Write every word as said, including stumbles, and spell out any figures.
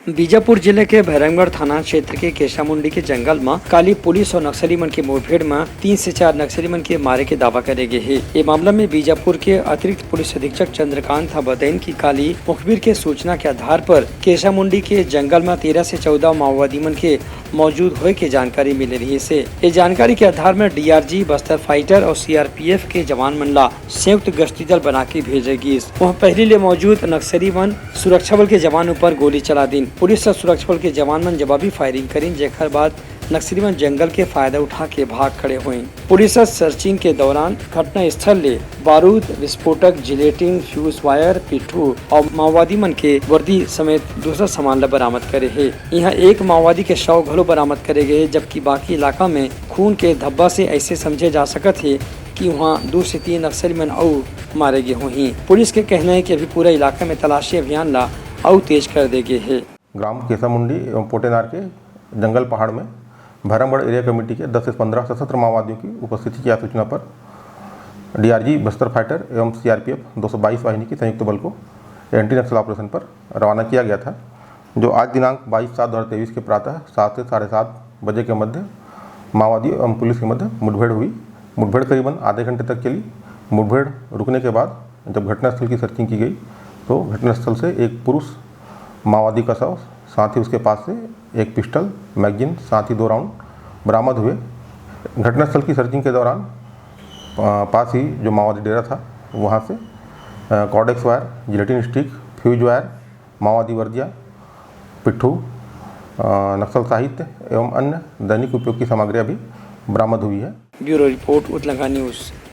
बीजापुर जिले के भैरमगढ़ थाना क्षेत्र के केशामुंडी के जंगल म काली पुलिस और नक्सली मन के मुठभेड़ म तीन से चार नक्सली मन के मारे के दावा करे गे हे। ये मामला में बीजापुर के अतिरिक्त पुलिस अधीक्षक चंद्रकांत ह बतइन कि काली मुखबिर के सूचना के आधार पर केशामुंडी के जंगल म तेरह से चौदह माओवादी मन के मौजूद होए के जानकारी मिले रहिस हे। ये जानकारी के आधार में डीआरजी, बस्तर फाइटर और सीआरपीएफ के जवान मन ला संयुक्त गश्ती दल बना के भेजे गिस। वहाँ पहली ले मौजूद नक्सली मन सुरक्षा बल के जवान ऊपर गोली चला दिन। पुलिस और सुरक्षा बल के जवान मन जवाबी फायरिंग करिन, जेकर बाद नक्सली मन जंगल के फायदा उठा के भाग खड़े होइन। पुलिस ह सर्चिंग के दौरान घटना स्थल ले बारूद, विस्फोटक, जिलेटिन, फ्यूज वायर, पिट्ठू और माओवादी मन के वर्दी समेत दूसरा सामान ला बरामद करे हे। यहाँ एक माओवादी के शव घलो बरामद करे गए हे, जबकि बाकी इलाका में खून के धब्बा से ऐसे समझे जा सकत हे कि वहाँ दो से तीन नक्सली मन अउ मारे गे होही। पुलिस के कहना है कि अभी पूरा इलाका में तलाशी अभियान ला अउ तेज कर दे गे हे। ग्राम केसामुंडी एवं पोटेनार के जंगल पहाड़ में भैरमगढ़ एरिया कमेटी के दस से पन्द्रह सशस्त्र माओवादियों की उपस्थिति की सूचना पर डीआरजी बस्तर फाइटर एवं सीआरपीएफ दो सौ बाईस वाहिनी की संयुक्त बल को एंटी नक्सल ऑपरेशन पर रवाना किया गया था, जो आज दिनांक बाईस सात दो हज़ार तेईस के प्रातः सात से साढ़े सात बजे के मध्य माओवादी एवं पुलिस के मध्य मुठभेड़ हुई। मुठभेड़ करीबन आधे घंटे तक चली। मुठभेड़ रुकने के बाद जब घटनास्थल की सर्चिंग की गई, तो घटनास्थल से एक पुरुष माओवादी का शव, साथ ही उसके पास से एक पिस्टल, मैगजीन, साथ ही दो राउंड बरामद हुए। घटनास्थल की सर्चिंग के दौरान, अ, पास ही जो माओवादी डेरा था, वहाँ से, अ, cordtex wire, gelatin stick, fuse wire, माओवादी वर्दिया, पिट्ठू, अ, नक्सल साहित्य एवं अन्य दैनिक उपयोग की सामग्रियां भी बरामद हुई है। Bureau report, Utlanga news.